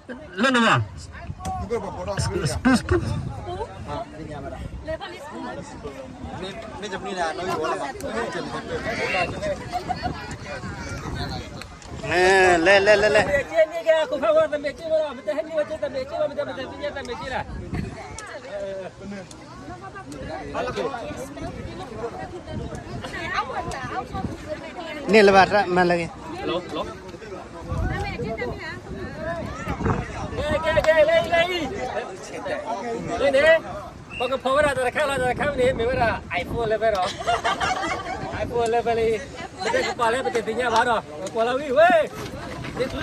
လၢနမၤ လဲၣ် လဲၣ် လဲၣ် လဲၣ် န့ၣ်လၢၤဘၣ် မၤလၢၤဂ့ၤ ကဲ ကဲ ကဲ လၢအံၤ လၢအံၤ လၢန့ၣ် ပကဖီၣ်ဝဲဒၣ်တၢ်တခါလီၤ တၢ်တခါန့ၣ် မ့ၢ်ဝဲဒၣ် iPhone eleven လီၤ iPhone eleven လံ ပတဲကပာ်လၢပတသ့ၣ်ညါဘၣ်ဒီး ပကွၢ်လီၤဝံၤဝဲ န့ၣ်ကျု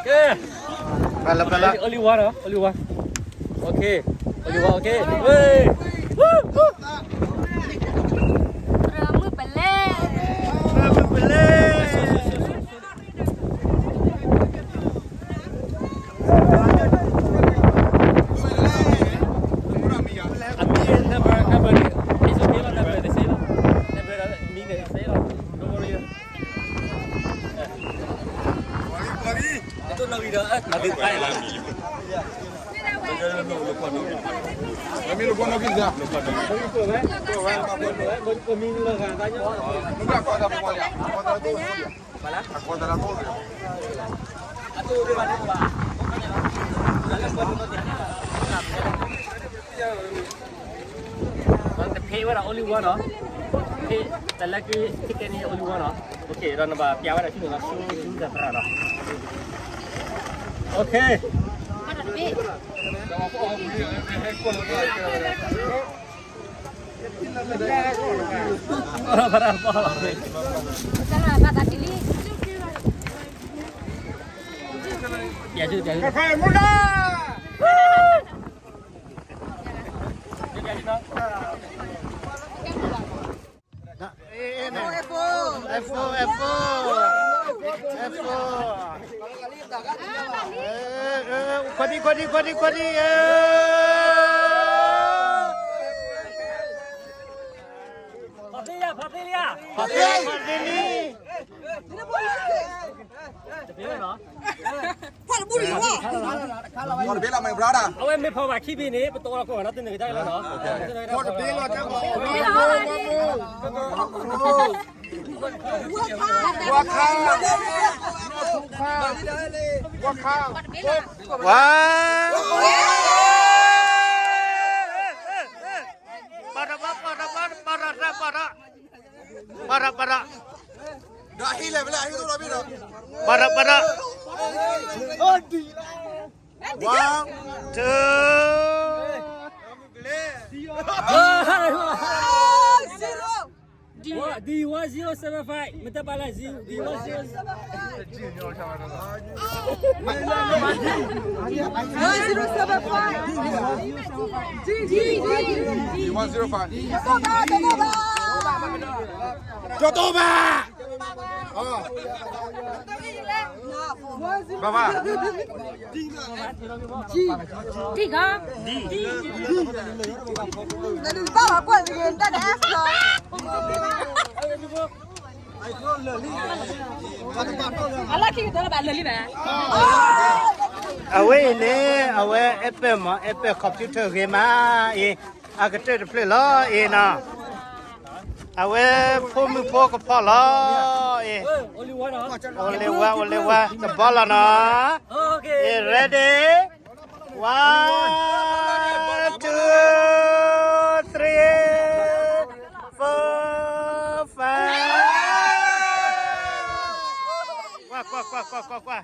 ကဲ ပှၤလၢ ပှၤလၢ only one နီၤ only one okay only one okay ဝ့ၢ် မုၢ်ပလဲ မုၢ်ပလဲ အမံၤ number number န့ၣ် it's okay လီၤ number တစ့လီၤ number မံၤန့ၣ်တစ့လီၤ don't worry တဖ့ဝဲဒၣ် only one နီၤ ဖ့ the lucky ticket န့ၣ် only one နီၤ okay ဒီးနဘၣ်ပျးဝဲဒၣ်ဆူန့ၣ်လီၤ ဆူဆူသရၣ်ဒီး okay ပျးဆူ ပျးဆူ F four, F four, F four. ခွါဒံ ခွါဒံ ခွါဒံ ခွါဒံ ဖီၣ်သ့လံ ဖီၣ်သ့လံ ဖီၣ်သ့လံ တဘ့ၣ်လီၤ အဝဲမ့ၢ်ဖီၣ်ဘၣ်ခံဘ့ၣ်န့ၣ် ပတအိၣ်လီၤကိးဂၤနီတနံၤကတၢၢ်လီၤနီၤ ဝါခါ ဝါခါ ဝါခါ ဝါ ပၢ်ရၣ် ပၢ်ရၣ် ပၢ်ရၣ် ပၢ်ရၣ် ပၢ်ရၣ် ပၢ်ရၣ် ပၢ်ရၣ် ပၢ်ရၣ် ပၢ်ရၣ် one two D one zero seven five မတပာ်လၢ D one zero seven five one zero seven five one zero five ကၠီၤတိၢ်ဘၣ် ဘၣ်ဘၣ် တံၢ်ကီ အလီၢ်ခံကတၢၢ်လၢဘၣ်လၢာ်လံဘၣ် အဝဲအံၤန့ၣ် အဝဲ Apple မး Apple computer ဂ့ၤမးအံၤ အကတၢၢ်တဖျၢၣ်လီၤအံၤနီၤ အဝဲဖိမုၣ်ဖိကဖီလီၤအံၤ အိၣ်လၢဝါ အိၣ်လၢဝါ တဘီလီၤနီၤ အံၤ ready one two three four five ကွၢ် ကွၢ် ကွၢ် ကွၢ် ကွၢ် ကွၢ်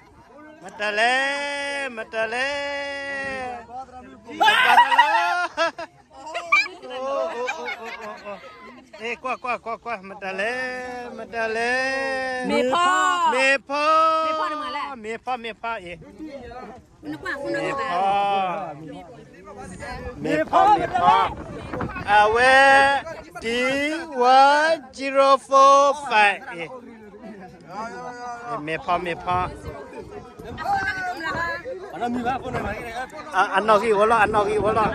မတၤလဲၣ် မတၤလဲၣ် မတၤလဲၣ်လီၤ အ့ ကွၢ် ကွၢ် ကွၢ် ကွၢ် မတၤလဲၣ် မတၤလဲၣ် မ့ၢ်ဖီ မ့ၢ်ဖီ မ့ၢ်ဖီ မ့ၢ်ဖီ အ့ မ့ၢ်ဖီ မ့ၢ်ဖီ မ့ၢ်ဖီ အဝဲ D one zero four five အ့ မ့ၢ်ဖီ မ့ၢ်ဖီ အနီၣ်ဂံၢ်အိၣ်လီၤ အနီၣ်ဂံၢ်အိၣ်လီၤ